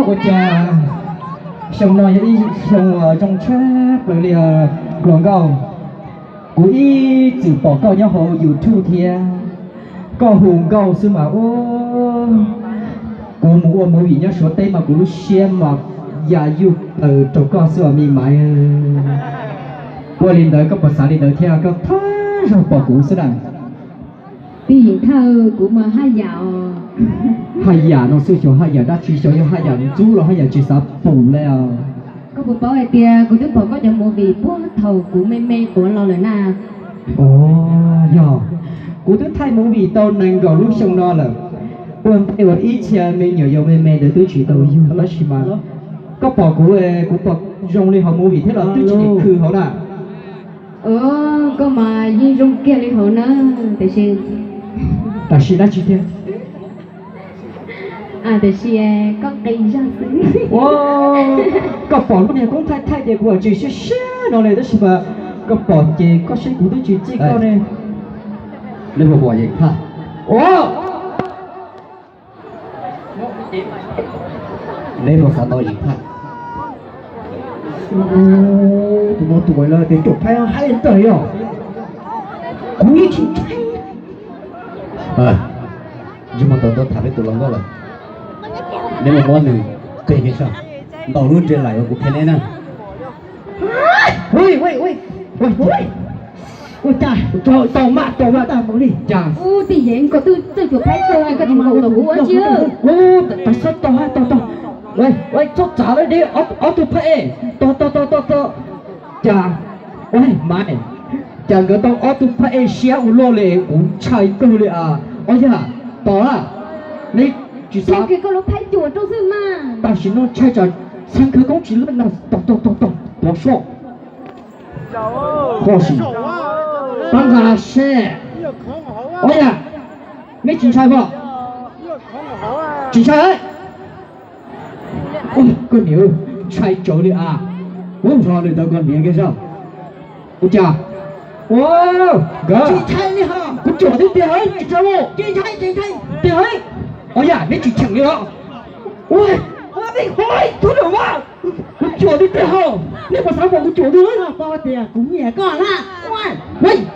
Ua cas xyoo no yog ib xyoo uas zoo tshaj plaws li hluas nkauj. Kuv ib txwm pom koj nyob hauv YouTube thiab, koj hu nkauj xwb mas ua kuv mus ua movie nyob Suav teb mas kuv lub siab mas ya yuj plaws rau koj xwb os me maiv. Ua li ntawd koj puas xav li ntawd thiab? Koj thawj zaug pom kuv xwb na. Tij Yeem Thaj, kuv mas haj yam os. Haj yam no xwb xyov haj yam dab tsi, xyov yog haj yam ntxub los haj yam tsis xav pum li os. Koj puas paub hais tias kuv twb pom koj cov movie puag thaum kuv me me quav los lawm na. Os, yog, kuv twb thaij movie tau nees nkaum lub xyoo no lawm, ua ntej uas ib txhia me nyuam yaus me me ntawd twb tsis tau yug tab sis mas koj pom kuv, kuv pom zoo li hauv movie thiab los twb tsis khw hauv na. Koj mas yeej zoo kiag li hauv na, tiam sis, tam sim dab tsi thiab? Tiam sis koj qis zog xwb. Koj pom lub niag koob thaij thaij ces kuv tsis siab siab no li tab sis mas koj pom ces koj saib kuv twb tsis txij koj ne. Neb puas pom Yeem Thaj? Neb puas xav tau Yeem Thaj? Tus no tus lawv tias caum phaib haib tawg yog. Kuv yeej tsis ntshai. Ntsej muag tau tau tham peb tus hluas nkauj lawm. Neb mus muab nws qig kiag saib. Ntaus lub ntsej laim uas kuv qhia neb na. Ua cas tau maj tau maj tag mus li cas? Ub, tij Yeem, koj twb txawj cuam phaib kawg, koj tsis nkaum tau kuv ua tsi. Ub, tas xob tau hab tau tau. Txhob txav lawm deb, ob tug phab ej, tau tau tau tau tau. Cas, ua mas, cas nkawd tau ob tug phab ej siab ua luaj li, kuv ntshai kawg li as. Ob yam, tos na, neb tsis xav. Koj lub phaib cuam rau xwb mas. Tam sim no ntshai tsam txheeb khawv koob tsis laj no, tos tos tos tos, pov soj. Ho sim, pab nqa seb. Ob yam, neb tsis ntshai pom? Tsis ntshai. Koj niam, ntshai tsawv li as. Ub, nrog nws tau koj niam kiag saib. Ua cas? Ua, nkawd, kuv cuam tib tiag hauv, tsis ntshai. Tiag hauv. Ob yam, neb tsis cheem li os. Ua, thub lwm mas, kuv cuam tib tiag hauv, nej puas xav pom kuv cuam twg? Koj tias kuv nyiam koj na.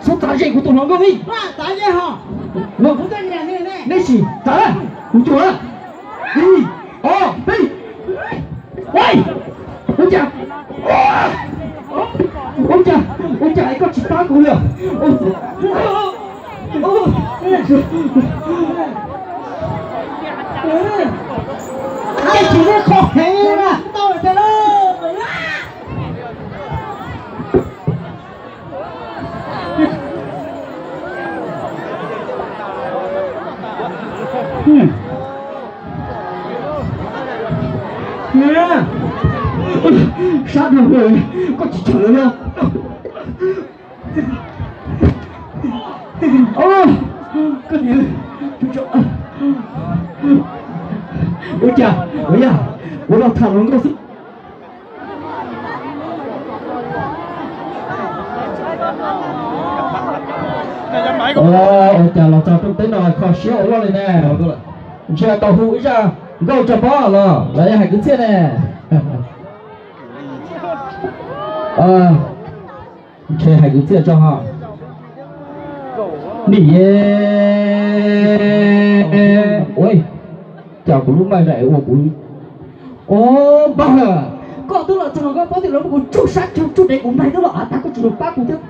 Txhob txav ze kuv tus hluas nkauj li. Neb sim txav, kuv cuam. Ib, ob, peb. Ua cas, ua cas, ua cas es koj tsis pab kuv li? Koj tsis muaj qhov heev na. Sab dhau, koj tsis cheem lawm los? Koj niam, ua cas, ua yam, kuv los tham hluas nkauj xwb. Ua cas los txog rooj teb no kho siab ua luaj li ne? Ntshe tau hu ib zaj nkauj tso pob los los yog hais kwv txhiaj ne? Ntshe hais kwv txhiaj tso ho. Nim, ua cas kuv lub maij zam ua kuv. Ua, npawg, koj twb los txog koj paub tias lawv muab kuv tsuj sab tsuj dev kuv maij twb los av tag koj tsis los pab kuv thiab.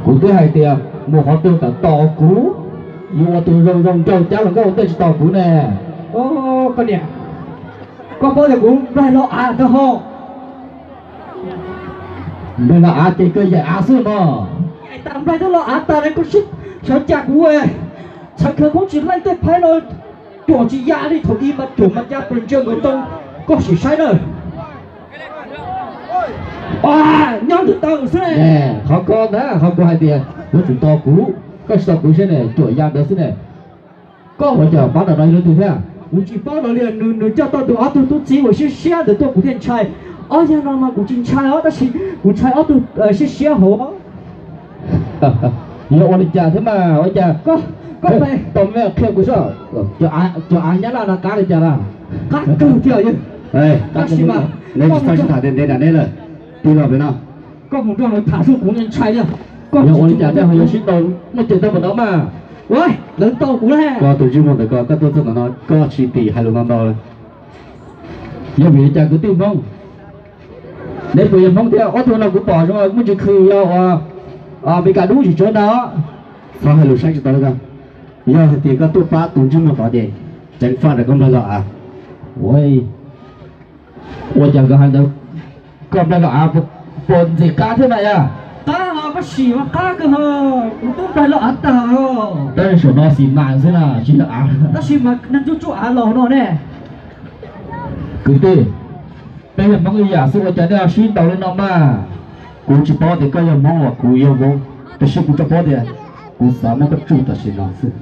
Kuv twb hais tias mus qhov twg kom tos kuv. Yus ua tus zoo zoo nraug cab los koj ua ntej tsis tau kuv ne. Koj niam, koj paub tias kuv nplaig los av tag ho. Nplaig los av ces koj yaim av xwb no. Yaim tas nplaig twb los av tas ne, koj sib xyov cas kuv txhais khawv koob tsis leej tej phaib no cuam tsis ya li, thaum ub mas cuam mas ya pes ntsawg nkaus ntoo, koj sim saib na. Nyob ntawm taw xwb ne. Qhov ko ntag, qhov kuv hais tias yuav tsum tos kuv, koj tsis tos kuv seb ne, cuam ya ntawd xwb ne. Koj ua cas pab ntawm no yog leej twg thiab? Kuv tsis paub no li, nws coj tau tus ob tug tub txib uas siab siab ntawd tuaj kuv thiaj ntshai. Ob yawg no mas kuv tsis ntshai os, tab sis kuv ntshai ob tug siab siab hauv. Yog ua li cas thiab mas ua cas? Koj tau me qhia kuv seb, cov av nyab laj no qab li cas na? Qab kawg thiab. Tab sis mas neb tsis txhob sib tham ntev ntev nram neb lawm, tig los pem no. Koj mus nrog lawv tham xwb kuv ntshai thiab. Yog ua li cas thiaj ho yuav sib ntaus muaj ceem tau npaum no mas? Lawv ntaus kuv na. Koj tus ntsej muag ntawm koj, koj tuaj txog ntawm no koj tsis tim hais lus ntau ntau li. Yog vim li cas kwv tij Hmoob? Neb puas yog Hmoob thiab? Ob tug no kuv pom zoo muaj tsis khw yog uas Meskas dub tsis tsuav ntag. Txhob hais lus saib tsis tau li koj. Yog hais tias koj tuaj pab tus ntsej muag tod ces ceev faj rau koj nplaig los av. Ua cas koj hais ntawd, koj nplaig los av puas ntxim qab thiab na yog? Qab ho, koj sim mas qab kawg ho, kuv twb nplaig los av tag. Tab sis saum no xis mas xwb na, tsis yog av. Tab sis mas neeg tsuj tsuj av los no ne. Kwv tij, peb yog Hmoob ib yam xwb ua cas nej ho sib ntaus li no mas? Kuv tsis paub tias koj yog Hmoob los kuv yog Hmoob, tab sis kuv tsuas paub tias kuv xav muab koj tsuj tam sim no xwb.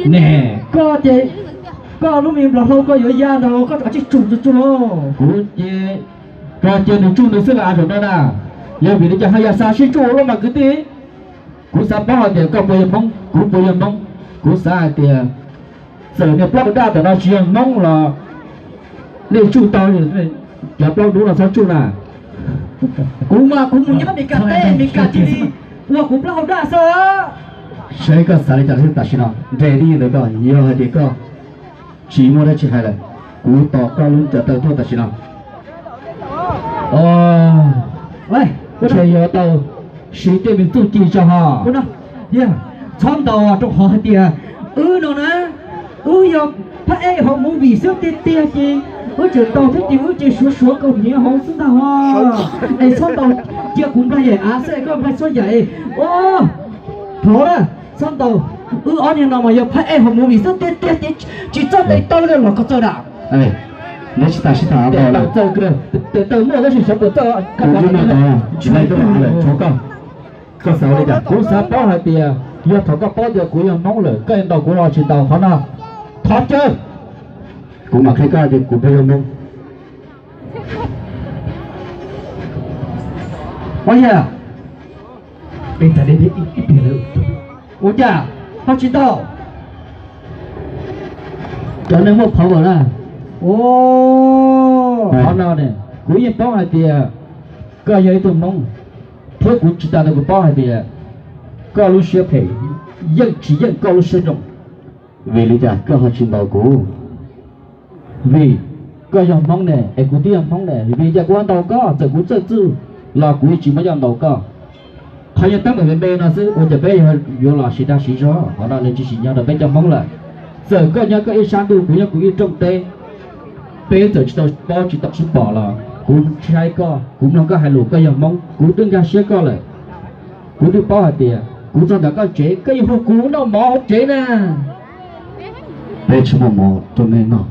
Ne, koj ces koj lub me nplog hlau koj yuav ya ntag, koj tsis tsuj tsuj. Kuv ces, koj cia nws tsuj nws xwb los av zaum no na. Yog vim li cas ho yog xav sib tsuj ua luaj mas kwv tij? Kuv xav paub hais tias koj puas yog Hmoob, kuv puas yog Hmoob. Kuv xav hais tias txawm niag plaub daj tam no tsis yog Hmoob los nej tsuj tau, cov plaub dub no txhob tsuj na. Kuv mas kuv mus nyob Meskas teb, Meskas cia li ua kuv plaub hau daj xwb. Saib koj xav li cas xwb tam sim no, nres li ntawd koj, yog hais tias koj tsis muaj dab tsi hais lawm, kuv tos koj lub cov taw tuaj tam sim no. Ntshe yuav tau siv tej me txuj ci tso ho. Txhob ntaus rau qhov hais tias wb no na, wb yog phab ej hauv movie xwb tiag tiag ces wb tseem ntaus thiab ces wb ces suav suav kaus hniav hauv xwb ntag ho. Es txhob ntaus, cia kuv nplaig yaim av xwb es koj nplaig txhob yaim. Thov na, txhob ntaus. Wb ob niag no mas yog phab ej hauv movie xwb tiag tiag ces tsis txawj tes taw li los koj txawj dam. Neb tsis tas sib tham tes taw muaj tab sis xyov puas txawj. Koj xav ua li cas? Kuv xav paub hais tias yog thaum koj paub tias kuv yog Hmoob lawm koj yuav ntaus kuv los tsis ntaus qhov no? Thov caw. Kuv mam qhia koj tias kuv puas yog Hmoob. Ua cas? Ua cas ho tsis ntaus? Cov neeg muaj power na. Qhov no ne, kuv yeej paub hais tias koj yog ib tug Hmoob, thiab kuv tsis tas ntawd kuv paub hais tias koj lub siab phem yeej tsis yeej koj lub siab zoo. Vim li cas koj ho tsis ntaus kuv? Vim koj yog Hmoob ne es kuv twb yog Hmoob ne, vim li cas kuv ho ntaus koj? Txawm kuv txawj txuj los kuv yeej tsis muaj coj ntaus koj. Qhov yog teeb meem me me no xwb ua cas peb yuav los siv dag siv zog, qhov no nws tsis tsim nyog rau peb cov Hmoob lawm. Txawm koj nyob koj ib sab ntuj, kuv nyob kuv ib rooj teb, peb txawm tsis tau paub tsis tau sib pom los kuv saib koj, kuv mloog koj hais lus, koj yog Hmoob, kuv twb nkag siab koj lawm. Kuv twb paub hais tias kuv txog ntawm koj tsev koj yeej hu kuv noj mov hauv tsev na. Peb tsis muaj mov rau nej noj,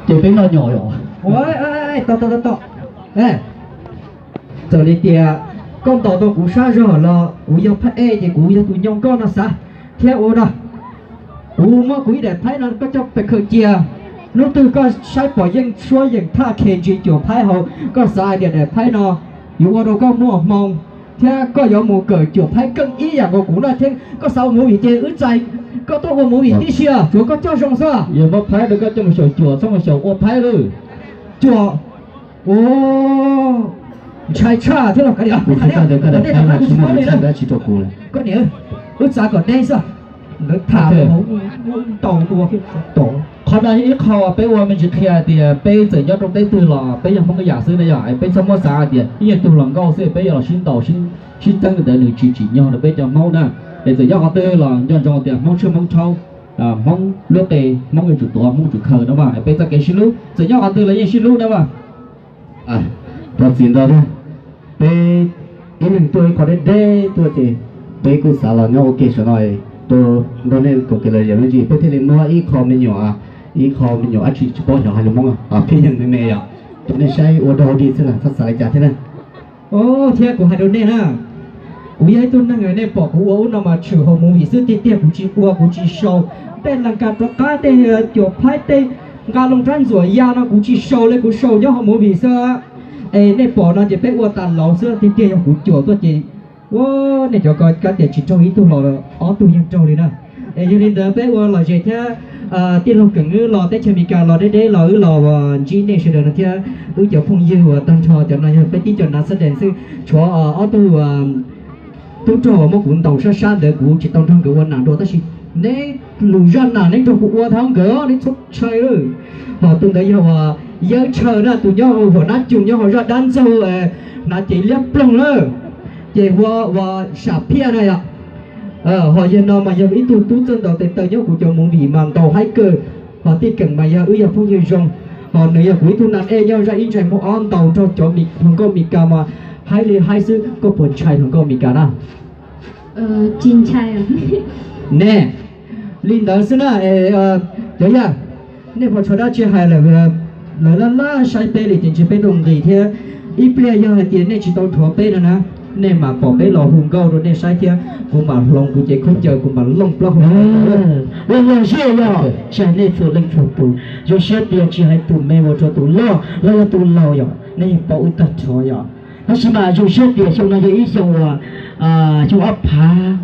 ces peb noj nyom os. Txawm li tias koj ntaus tau kuv sab zog los kuv yog phab ej ces kuv yog tus nyoo koj no xav thiab ua no. Kuv muab kuv ib daim phaib no koj coj pes khaws cia. Hnub twg koj saib pom yeej suab yeem thaj khe ntsis cuam phaib hauv, koj xav hais tias daim phaib no yuav ua rau koj muaj hmoo thiab koj yuav mus kawm cuam phaib keej ib yam nkaus kuv no thiab. Koj xav ua movie ces wb txais koj tuaj ua movie tib si, tsuav koj coj zoo xwb. Yog muab phaib rau koj coj mus xyaum cuam, txhob mus xyaum ua phaib lawm. Cuam, ntshai tshaj thiab los kav liam. Koj niam, wb txav kom neb xwb, lawv tham ntau dua. Qhov no yog ib qho peb ua me ntsis qhia tias peb txawm nyob rau teb twg los peb yog Hmoob ib yam xwb na yom, peb txhob muab xav hais tias ib yam tug hluas nkauj xwb peb yuav los sib ntaus sib txeeb li ntawd, nws tsis tsim nyog rau peb cov Hmoob na. Txawm nyob qhov twg los nco ntsoov tias Hmoob tshuaj Hmoob rhaub, Hmoob luab qe, Hmoob yuav tsum tuav, Hmoob yuav tsum khaws na mas peb txoj kev sib hlub txawm nyob qhov twg los yeej sib hlub na mas. Thov txim ntau thiab, peb ib leeg tuaj ib qho deb deb tuaj ces peb kuj xav los nyob ua ke saum no, rau nrog nej koom kev lom zem me ntsis peb thiaj li muab ib qho me nyuam, ib qho me nyuam dab tsi tsis paub xyov hais lus Hmoob, pheej yog me me yom, rau nej saib ua dog dig xwb na, txhob xav li cas thiab na. Thiab kuv hais rau nej na, kuv yog ib tug neeg nej pom kuv ua ub no mas tshwm hauv movie xwb tiag tiag, kuv tsis ua kuv tsis sau. Tej las kas rov qab tej cuam phaib tej nqa loo rab ntxuam ya no kuv tsis sau li, kuv sau nyob hauv movie xwb. Es nej pom no ces peb ua tas laus xwb, tiag tiag yog kuv cuam tuaj ces ua nej cov ko kav tias tsis raug ib tug los ob tug yeej raug li na. Es yog li ntawd peb ua lom zem thiab, tij laug Keem wb los teb chaws Amelikas los deb deb los wb los ntsib nej sawv daws no thiab wb cov phooj ywg uas tag nrho cov no yog peb tib co nav xab dees xwb, tshuav ob tug tub rog uas muab kuv ntaus sab sab ntawd kuv tsis tau nrog nkawd ua nas dua tab sis neb lus zaj nas neb nrog kuv ua thab nkawd neb txhob ntshai lawm. Ho tus ntawd yog uas Yawb Tshaw na, tus nyob hauv huam nab cu nyob hauv zaj dab ntxaug hnav cev liab ploog lawm, ces hu ua Sam Phiaj na yom. Ho yawg no mas yog ib tug tub txawj ntaus tes taw nyob kuv cov movie mas ntaus haib kawg. Ho tij Keem mas yog wb yog phooj ywg zoo, ho nws yog kuv ib tug nas ej nyob zaj ib ntsais muag ob ntaus nrog cov hluas nkauj Amelikas mas haib li haib xwb, koj puas ntshai hluas nkauj Amelikas na? Tsis ntshai. Ne, li ntawd xwb na. Cov yawg, nej puas tshuav dab tsi hais lawm? Lawv laj laj saib peb li ces ntshe peb tau nqis thiab. Ib pliag yog hais tias nej tsis tau dhuav peb no na, nej mam pom peb los hu nkauj rau nej saib thiab kuv mam hloov kuv cev khaub ncaws kuv mam looj plaub hau. Los los zej yog tsis hais nej txhua leej txhua tus, zoo siab tias tsis hais tus me ua rau tus loj los yog tus laus yom, nej yeej paub wb tag nrho yom. Tab sis mas zoo siab tias xyoo no yog ib xyoo uas xyoo ob phav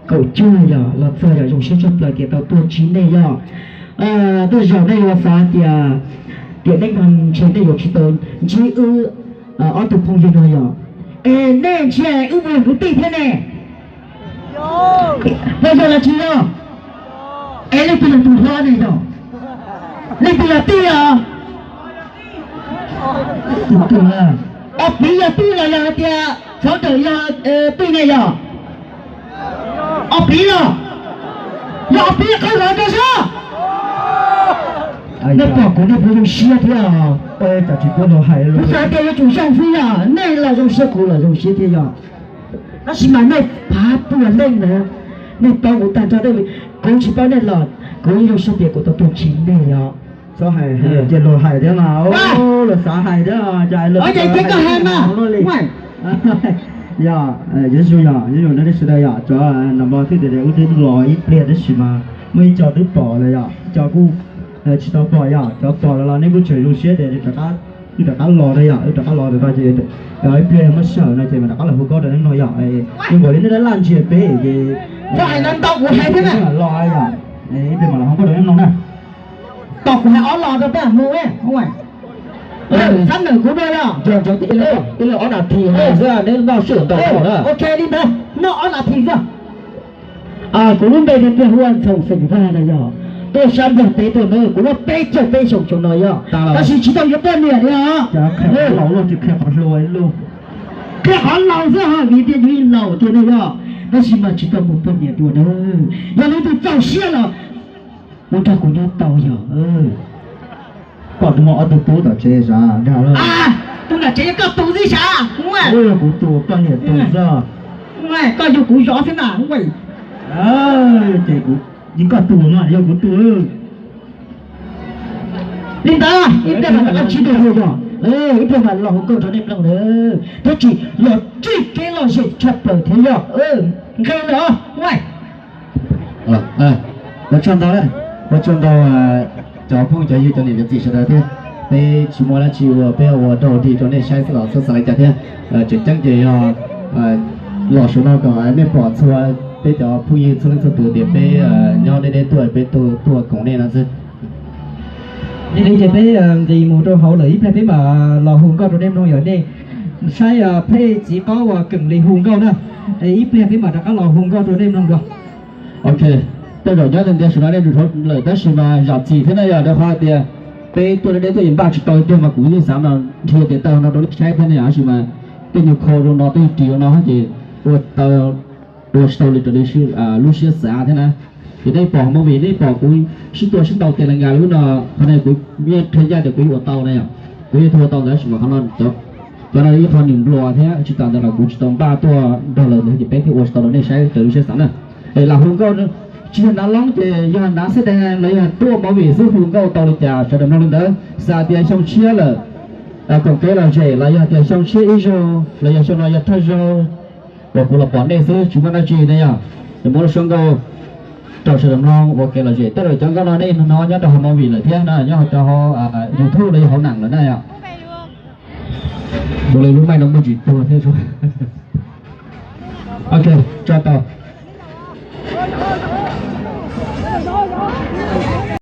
kaum cuaj yog los txog yog zoo siab tshaj plaws tias tau tuaj ntsib nej yog. Tej zaum nej yuav xav tias tiam neej no ntshe nej yuav tsis tau ntsib wb ob tug phooj ywg no yog. Es nej ntsia wb mus yog kwv tij thiab ne, yog los tsis yog? Es leej twg yog tus hlob ne yog? Leej twg yog tij os? Ob piv yog tij los yog hais tias txhov rawm yog tij ne yog? Ob piv los? Yog ob piv qhov los rau sab. Nej pom kuv nej puas zoo siab thiab? Kuv xav tias yuav tsum zoo xwb yog nej los zoo siab kuv los zoo siab thiab yog. Tab sis mas nej phav puas leej ntawd, nej paub kuv tag nrho, kuv tsis paub nej los kuv yeej zoo siab tias kuv tau tuaj ntsib nej yog. Txhob hais, cia luag hais thiab mas, luag xav hais thiab. Yog, yuav zoo yog, yuav zoo nej sawv daws yom, cov nam npog thiab tias wb twb los ib pliag tab sis mas muaj ib co twb pom lawm yom, ib co kuj tsis tau pom yom, cov pom lawm los nej kuj tseem zoo siab tias wb rov qab los thiab yom, wb rov qab los ntawm no ces ib pliag muab sij hawm no ces mam rov qab los hu nkauj rau nej mloog yom. Zoo nkaus li nej laj laj ntsia peb ces los yom, ib pliag mam los hu nkauj rau nej mloog na. Tos kuv hais ob los rau peb mus. Xab nawm kuv dua yog, ib leeg ob nas this xwb, neb noj sij hawm ntau na. Ok li ntawd, noj ob nas this xwb. Kuv lub npe tiag tiag hu ua Ntxoov Xeem Vaj no yog, tuaj sab Nplog teb tuaj na, kuv muaj peb caug peb xyoo xyoo no yog, tab sis tsis tau yuav poj niam li os. Qhia qhov laus luaj tsis qhia qhov hluas luaj. Qhia qhov laus xwb ho vim tias yus laus tiag ne yog, tab sis mas tsis tau mus poj niam dua na. Yog leej twg txaus siab los mus nrog kuv nyob tau yog. Koj tus muaj ob tug tub tom tsev sav, tus tom tsev yog koj tus xwb sav. Kuv tus poj niam tus xwb. Koj yug kuv zov xwb na. Ces kuv, koj tus mas yog kuv tus. Li ntawd ib pliag mam los sib nrog hu yog, ib pliag mam los hu nkauj rau nej mloog lawm, thiab tsis los txij kev lom zem tshaj plaws thiab yog. Nqe lawm os. Ua tsaug ntau, ua tsaug ntau cov phooj cov ywg cov niam cov txiv sawv daws thiab. Peb tsis muaj dab tsi ua, peb ua dog dig rau nej saib xwb los txhob xav li cas thiab. Tseem ceeb ces yog los saum no kom nej pom txhua peb cov phooj ywg txhua leej txhua tus tias peb nyob deb deb tuaj, peb tuaj koom nej no xwb. Yog li ces peb nqis mus rau hauv lawm, ib pliag peb mam los hu nkauj rau nej mloog yom. Nej saib peb txiv qaub uas Keem Lis hu nkauj na, ib pliag peb mam rov qab los hu nkauj rau nej mloog dua. Ok, tej zaum nyob ntiav saum no nej nrug lawm tab sis mas zam txim thiab na yog rau qhov tias peb tuaj deb deb tuaj es npaj tsis tau tiag mas kuv yeej xav mas nrhiav tes taw no rau nej saib thiab ne yom, tab sis mas tej nyuag kho zoo no tej nyuag ris zoo no ces ua tau ua tsis tau li raws li lub siab xav thiab na. Ces nej pom movie nej pom kuv sib tua sib ntaus tes la nkas lub no, qhov no kuv yeej qhia ncaj tias kuv yuav ua tau na yom. Kuv yeej ua tau ntawd tab sis mas qhov no, cov no ib qho nws nplua thiab tsis tas ntawd los kuv tsis tau npaj tuaj nrog lawv ntawd ces peb thiaj ua tsis tau rau nej saib raws lub siab xav na. Es lam hu nkauj, tsis yog hnav loob ces yog hnav xab dees los yog tuaj movie xwb hu nkauj tau li cas sawv daws mloog li ntawd. Xav tias xyoo tshiab lawm, koom kev lom zem los yog tias xyoo tshiab ib zaug los yog xyoo no yog thawj zaug uas kuv los pom nej xwb tsis muaj dab tsi ne yom. Es muab lub suab nkauj rau sawv daws mloog ua kev lom zem. Tej zaum cov nkauj no nej hnov nyob rau hauv movie lawm thiab na, nyob rau hauv YouTube los yog hauv nees lawm na yom. Ua li lub maij no muaj ntsis tuag thiab. Ok, tso tau.